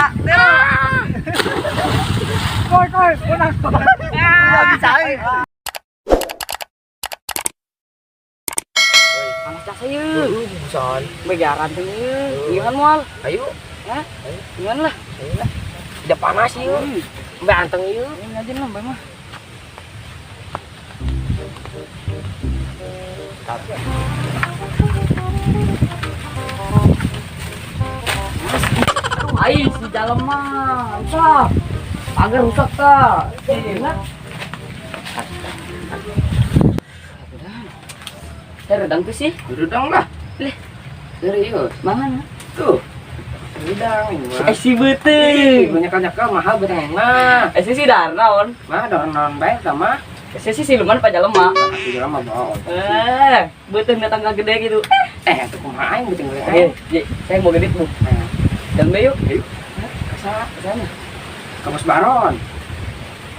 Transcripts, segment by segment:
Ya, Koi koi, menang. Bisa. Panas jasa yeuh. Busan. Bayaran teh yeuh. Ieu kan moal. Ayo. Hah? Ieu lah. Ayo lah. Udah panas yeuh. Mbak anteng yeuh. Ini aja lah, Mbak mah. Aduh, ai si jalan mah rusak. Pagar rusak ta. Enak. Redang tuh sih. Redang lah. Leh. Serius. Mana? Tuh. Redang ini mah. Eh si beuteung. Banyak-banyak mahal beteng mah. Eh si darnaon. Mah dorong bae sama. Eh si siluman pa jalema. Aku jalan mah bawa. Eh, beuteung datang ka gede gitu. Eh, tuh kumaha aing beuteung gede. Eh, Ji, saya mau gedit bu. Dan yuk. Ayo. Ke sana. Ke Bos Baron.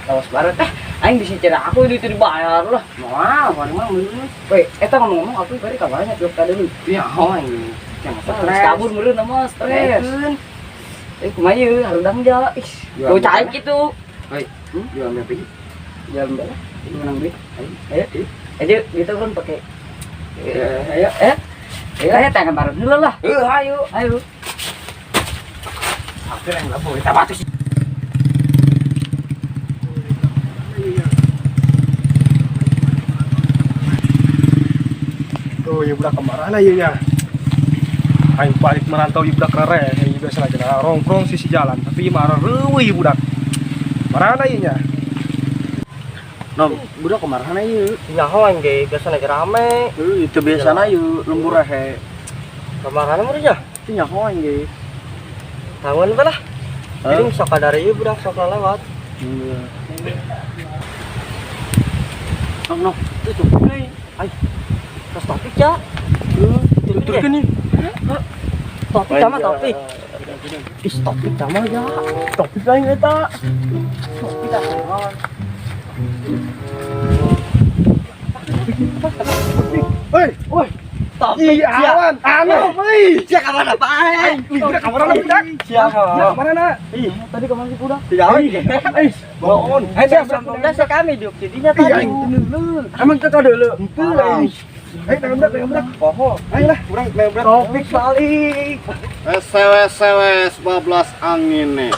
Kaos barat eh, aing bisa cara aku itu dibayar lah. Moal, bari mah meulus. Woi, eta ngomong-ngomong aku bari kabarnya tiap kali dulu. Ya, oh aing. Yang stres. Kabur meureun mah stres. Eh, kumaha ieu harudang ja. Ih, Jual bau caik berapa? gitu. Hoi, jual berapa sih? Jalan bala, menang duit. Ayo. Ayo, ayo gitu kan pakai. Ayo. Eh, ayo, ayo tangan bareng dulu lah. Ayo. Ayo. Aku yang lebu, kita batu sih. Tuh, ya budak kemarahan aja nya. Aing balik merantau ieu budak rere, ieu biasa aja rongkrong sisi jalan, tapi marah reueuh ieu budak. Marah ieu nya. Nom, budak kemarahan aja. Nyaho aing ge biasa lagi rame. Itu biasana yuk lembur rehe. Kemarahan mah nya. Itu nyaho aing ge. Tangan bae lah. Jadi sok dari ieu budak sok lewat. Nom, nom, itu tuh. Ai. Terus topik ya. Tuturkeun nih. Topik sama topik. Ih, topik sama ya. Topik aing eta. Topik apa? Hei, Woi. Topik ih awan, anu, euy. Sia kamar apa aing? Ih, budak kamarana budak. Sia Ya, kamarana? Ih, Tadi kemana sih budak? tidak Eh, bohong. Eh, Saya sampai saya kami diuk jadinya Ih, tadi. aing dulu. Emang kita dulu. Henteu aing. Ayo, tangan budak, tangan budak. Poho. Ayo lah, urang tangan budak. Topik balik. Wes wes wes bablas angin nih.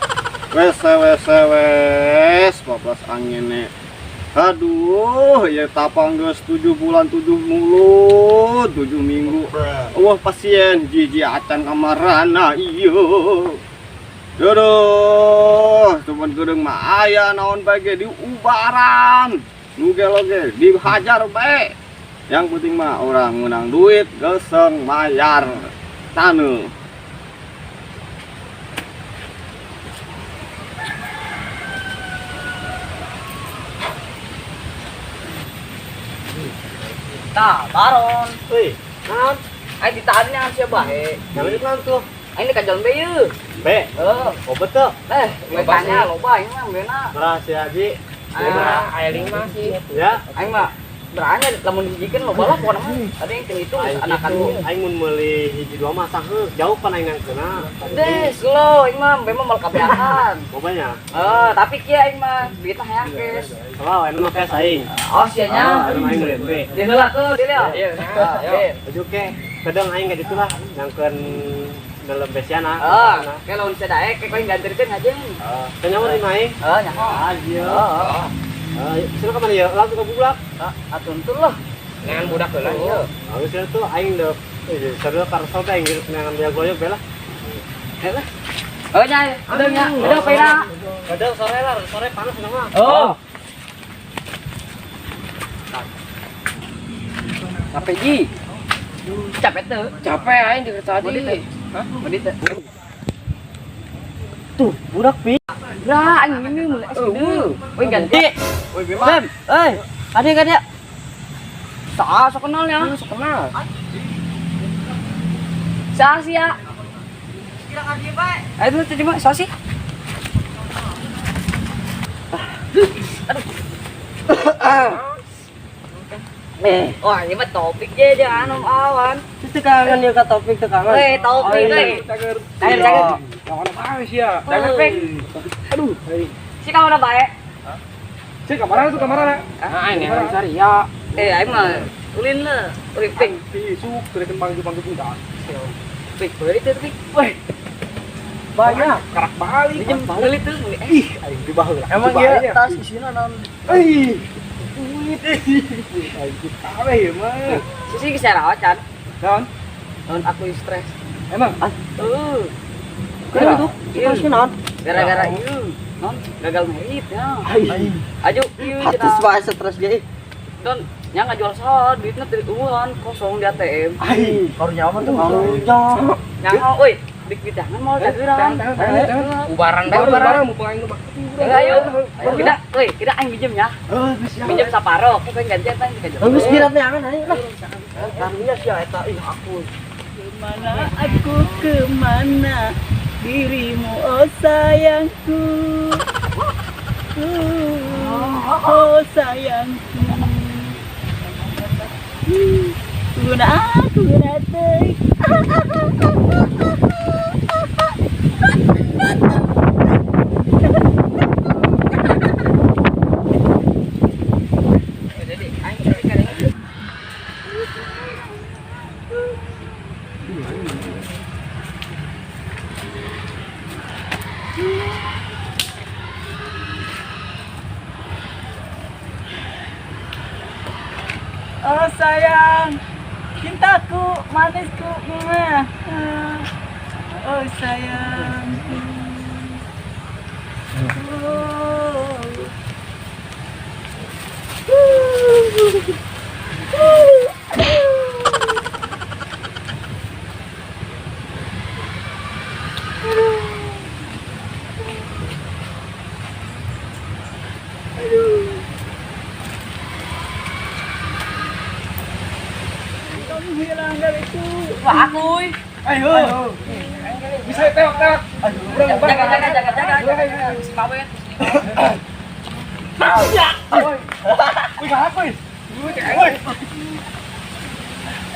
Wes wes wes bablas angin nih. Aduh, ya tapang geus 7 bulan 7 mulut, 7 minggu. Wah pasien jiji acan kamarana iyo. Aduh, cuman geudeung mah aya naon bae ge diubaran. Nu gelo ge dihajar bae. Yang penting mah orang menang duit, geseng mayar taneuh. Tah, Baron. Woi, naon? Aing ditahannya siapa bae. Namanya naon tuh? Aing di kajalan be yeuh. B. Heeh. Obat tuh. Eh, loba tanya loba aing mah beuna. Rahasia Haji. Ah, Aing mah sih. Ya. Aing mah beranya lamun dihijikeun loba lah pokona mah. Tadi yang itu Aing anakan gitu, aing mun meuli hiji dua mah saheuh, jauh pan aing nangkeuna. Deh, slow aing mah memang mal kabeahan. Pokoknya, Eh, tapi kieu aing mah duitna hayang cash. kalau aing mah cash aing. Oh, sia nya. Aing mah aing meuli we. Di heula tuh, di heula. Iya. Iya. Baju ke, kadang aing ka ditu lah nangkeun dalam besiana. Ah, kayak lamun sia daek kayak aing diantarkeun ngajeng. Kanya mah di aing. Heeh, nyaho. Ah, iya. Heeh. Ah, sila ka mana ya? Langsung ke bublak. Ah, tuntun lah. Nengan budak heula ieu. Lalu sila tuh aing deup. Sadeu karsel teh aing hirup neangan dia goyok be lah. Heeh. Oh, nya, udah nya, udah pena. Kadang sore lah, sore panas nama. Oh. Capek ji. Capek tuh. Capek aing di tadi. Mau teh? Hah? Mau teh? Tuh, budak pi. Lah, anjing ini mulai es gede. Woi ganti. Woi, Bima. Bem, eh, ada kan ya? Sa, sok kenalnya. Sok kenal. Sa sih ya. Ayo dulu terima, sa sih. Aduh. Wah, ieu mah topik je jangan Om Awan. Itu kangen ya ka topik teu kangen. Weh, topik euy. Cager. Cager, cager. Jangan apa sih ya. Cager, Pik. Aduh, hai. Si ka mana bae? Cek kamarana tuh kamarana. Ah, ini harus cari ya. Eh, aing mah ulin lah. Ulin pik. Isuk dari kembang jepang budak. Pik, beli teu pik. Weh, Banyak. karak balik. Pinjem beli tuh. Ih, aing di baheula. Emang dia tas isina naon? Ih. Duit. Ih, aing di kabeh ieu mah. Sisi geus rawat can. Naon? Naon aku stres. Emang? Tuh. Kenapa tuh? Tasnya naon? Gara-gara ieu. Non gagal merit ya. Ayo ieu Hatus bae stres ge. Don nya ngajual saha duitna teu dieueuhan kosong di ATM. Ai, karunya mah tuh karunya. Nyaho euy, dik jangan mau cageran. Ubaran bae Barang ubaran. barang mau aing mah. Ayo, kita euy, kita aing pinjem ya. Heuh, geus ya. Pinjem saparo, aku pengen gantian pengen diganti. Geus giratnya angan aing lah. Karunya sia eta ih aku. Kemana aku kemana dirimu oh sayangku, oh sayangku. Guna aku guna teh. Jadi aing kadang Oh sayang, cintaku, manisku, mwah. Oh sayangku. Oh. Kamu hilang dariku. Wah, aku. Ayo. Bisa tewak tewak. Urang Jaga jaga jaga jaga. Si Mawet. Wih, galak wih. Wih.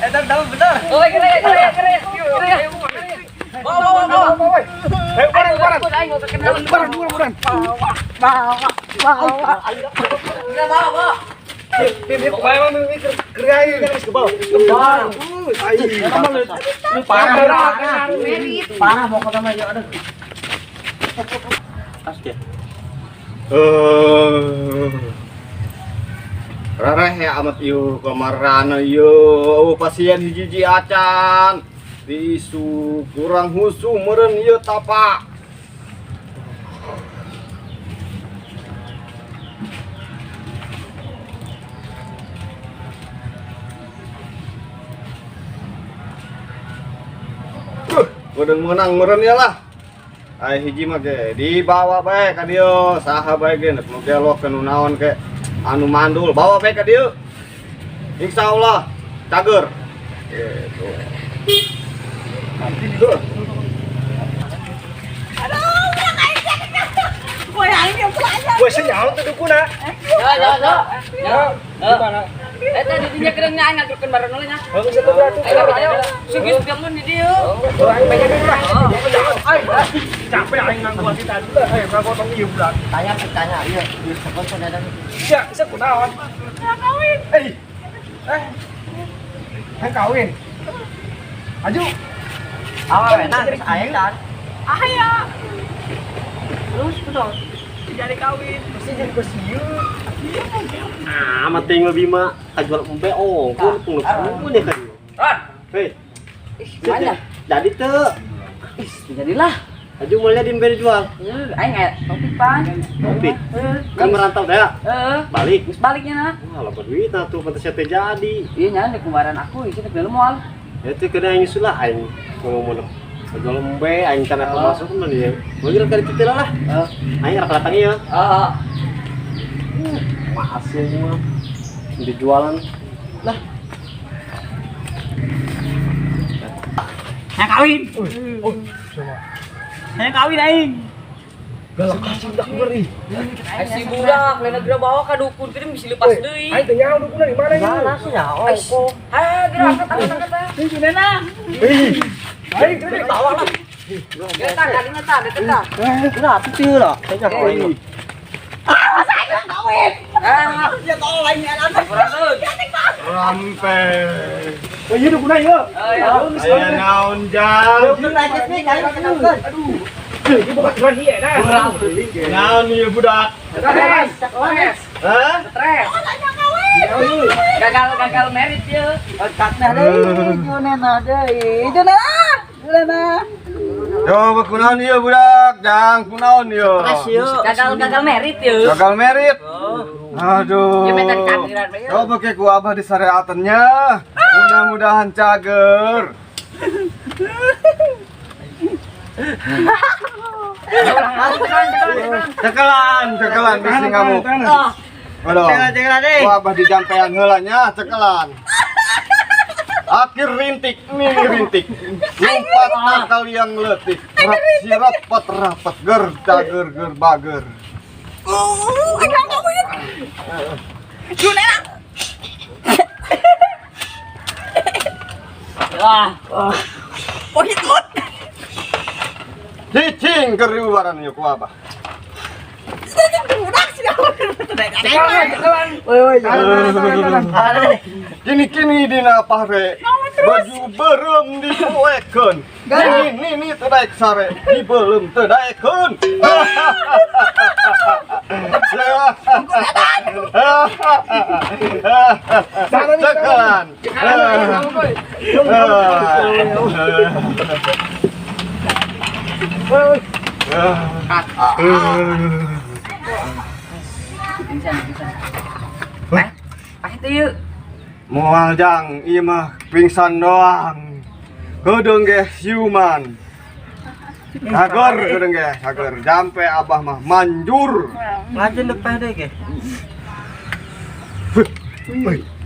Eta tahu bener. Oh, kere kere kere. Kere. Bawa bawa bawa. Woi. Ayo bareng bareng. Aing mau kenalan. Bareng bareng bareng. Bawa bawa bawa. Bim, bim, kumaha emang bim kerja kan geus kebal. Kebal. Ai, lu parah. Parah pokoknya mah ya aduh. Tas dia. Rareh ya amat ieu kamarana ieu pasien hiji-hiji acan. Diisu kurang husu meureun ieu tapak. Udah menang meureun ya lah. Ai hiji mah ge dibawa bae ka dieu, saha bae ge nu gelok nu naon ke anu mandul bawa bae ka dieu. Insyaallah cager. Gitu. Woi, senyal tuh dukuna. Ya ya ya. Ya, gimana? Eta di dinya keureung nya aing ngaturkeun bareng nya. Heuh, satu beratu. Ayo ayo. Sugis bangun di dieu. Aing banyak lah. Capek aing nganggo kita dulu. Eh, nganggo tong ieu budak. Tanya tanya iya, di sponsor ada. Ya, saya kunaon? Kawin. Eh. Eh. Hayang kawin. Aju. Awewe nah geus aing kan. Aya, Terus kunaon? jadi kawin. Pasti jadi besieu. Ah, mating lebih mah kajual embe oh, gua tunggu tunggu deh kan. Ron. Hei, Ih, mana? jadi tuh. Ih, jadilah. Aju mulnya di embe dijual. Heuh, aing aya topik pan. Topik. Heuh. Kan merantau dah ya. Heeh. Balik. Geus baliknya na. Wah, loba duit nah tuh pantasnya teh jadi. Iya nya di kumaran aku isi teh dalam moal. Ya tuh kena aing nyusul lah aing ngomong kajual embe aing tanah masuk mah dia. Boleh kali itu lah. Heeh. Aing rek datang ya. Heeh. Masih mah dijualan lah. Saya kawin. Oh, sama. Saya kawin aing. Galak kasih budak beri. Si budak lain geura bawa ka dukun kirim bisa lepas deui. Aing teh nyaho dukun di mana ieu? Mana sih ya? Oh, Ah, geura angkat angkat angkat. Junena. Ih. Aing teh Bawa lah. Geura tah kadinya tah deket tah. kenapa sih lah? Kayaknya aing. Ah, Ya tolong lain alam. Rampe. Oh, ieu dukun ieu. Ayo. Aya naon jang? Dukun aja sih, aing kenalkeun. Aduh. Ieu bukan tuan ieu dah. Naon ieu budak? Stres, stres, Hah? stres. Gagal gagal merit ye. Nah, deui Junena deui. Junena. Junena. Yo, kunaon ieu budak? Jang, kunaon ieu? Gagal gagal merit ye. Gagal merit. Aduh. Ya minta dicageran we. Coba ke ku abah disareatennya. Mudah-mudahan cager. Cekelan, cekelan bisi ngamuk. Aduh. Cekelan deui. Ku abah dijampean heula nya, cekelan. Akhir rintik, mini rintik. Lompat nakal yang letik. Rap sirapat rapat ger cager ger bager. Aing kawin. Junena. Wah, Pohit mut. Cicing keriubaran ieu ku abah. Budak sih. cekelan. Woi, woi. Kini-kini dina pare baju berem dipoekeun. Nini nini teu daek sare dibeuleum teu daekeun. Cekelan. Pingsan, pingsan. Eh, ah itu yuk. Moal jang, ieu mah pingsan doang. Kedeung ge siuman. Cager kedeung ge, cager. Jampe abah mah manjur. Lanjut depan deh ge.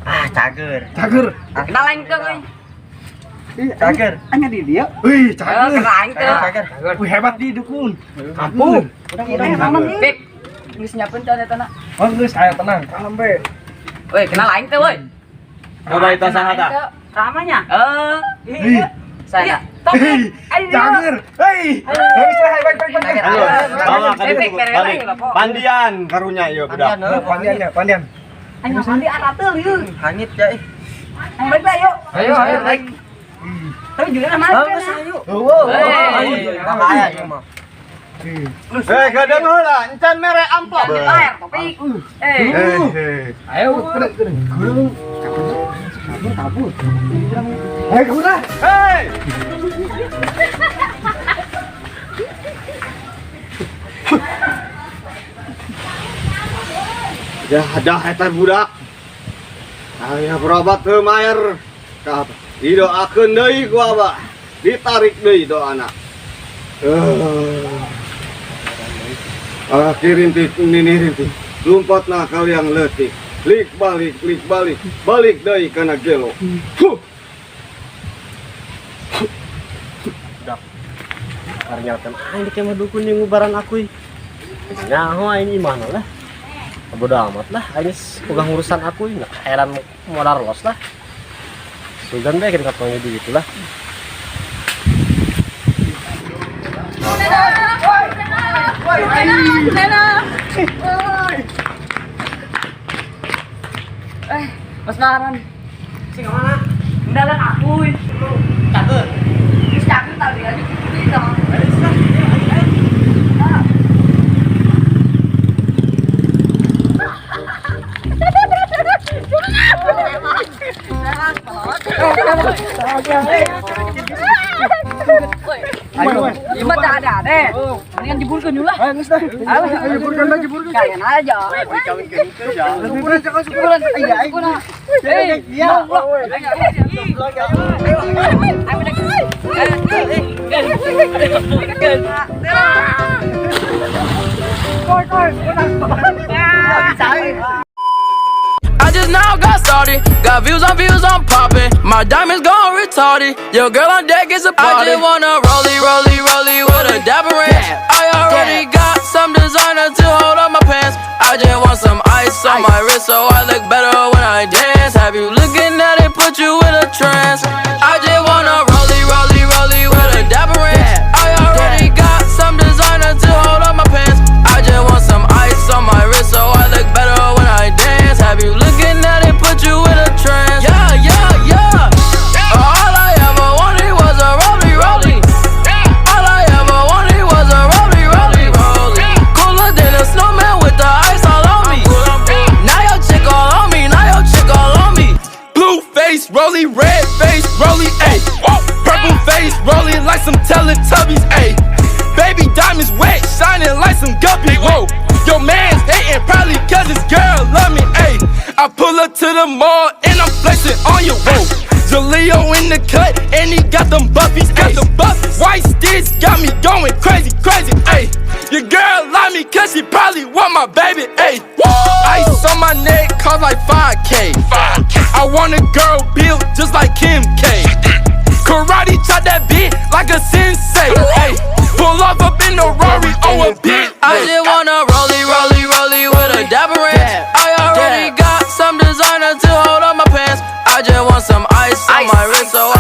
Ah, cager. Cager. Kenal aing teu euy. Cager. Hanya di dia. Wih, Eh, cager. kenal aing teu. Cager. Wih, hebat di dukun. Kampung. Pik. Geus nyiapkeun teh eta na. Oh, geus aya tenang, kalem be. Woi, kenal aing teu woi. Coba itu saha tah? Ramanya. Eh, Ih, saya. hei, cager. Hei, geus lah, baik baik baik. Ayo, bawa ka Bebek, ditu, bebek, balik. bebek. Pandian karunya ieu budak. Pandian ya, pandian. Aing mandi arateul ieu. Hangit ya ih. Aing balik lah yuk. Ayo, ayo, ayo. Tapi Junena mana? Bagus ayo. Hei. Bahaya ieu mah. Eh, kedeung heula, encan mere amplop. Air, topik. Eh, Eh, ayo. Kabur. Hei, kabur lah. Hei. Ya, dah eta budak. Aya berobat teu maer. Ka didoakeun deui ku abah. Ditarik deui doana. Ah, rintik nini rintik. Lompat nakal yang letik. Lik balik, lik balik, balik deui kana gelo. Huh. Ternyata aing di mah dukun yang ngubaran aku. Nyaho aing imana lah. Bodo amat lah, aing geus pegang urusan aku nggak heran modal los lah. Sugan deh kita ketemu begitu lah. Junena. Eh, Mas Maran. Sing mana? Undangan aku. Cager. Wis cager tadi aja gitu itu. Ayo, Gimana tak ada deh. Mendingan jeburkeun lah. ayo geus dah. Ayo jeburkeun dah, jeburkeun. Kalian aja. Syukuran, syukuran. Iya, syukuran. Eh, iya. I just now got started. Got views on views, I'm popping. My diamonds gone retarded. Your girl on deck is a party. I just wanna rollie, rollie, rollie with a dapper ranch. I already got some. designer to hold up my pants. I just want some ice on my wrist so I look better when I dance. Have you looking at it, put you in a trance. I just wanna rollie, rollie, rollie with a dapper ranch. I already got some designer to hold up my pants. I just want some ice on my wrist so I look better when I dance. Have you looking at it, put you in a trance. Yeah, yeah, yeah. All I ever wanted was a rollie, rollie. All I ever wanted was a rollie, rollie, rollie. Cooler than a snowman with the ice all on me. Now your chick all on me, now your chick all on me. Blue face, rollie, red face, rollie, ayy. Purple face, rollie like some Teletubbies, ayy. Baby diamonds wet, shining like some guppies, whoa. Your man's hating probably cause his girl love me, ayy. I pull up to the mall and I'm flexing on you, whoa. Jaleo in the cut and he got them buffies, ayy. White sticks got me going crazy, crazy, ayy. Your girl like me cause she probably want my baby, ayy. Ice on my neck cost like 5K. I want a girl built just like Kim K. Karate chop that bit like a sensei. Ay, pull off up in the Rari on a bit. I just wanna rollie, rollie, rollie with a dapper ranch. I already got some designer to hold up my pants. I just want some ice on my wrist so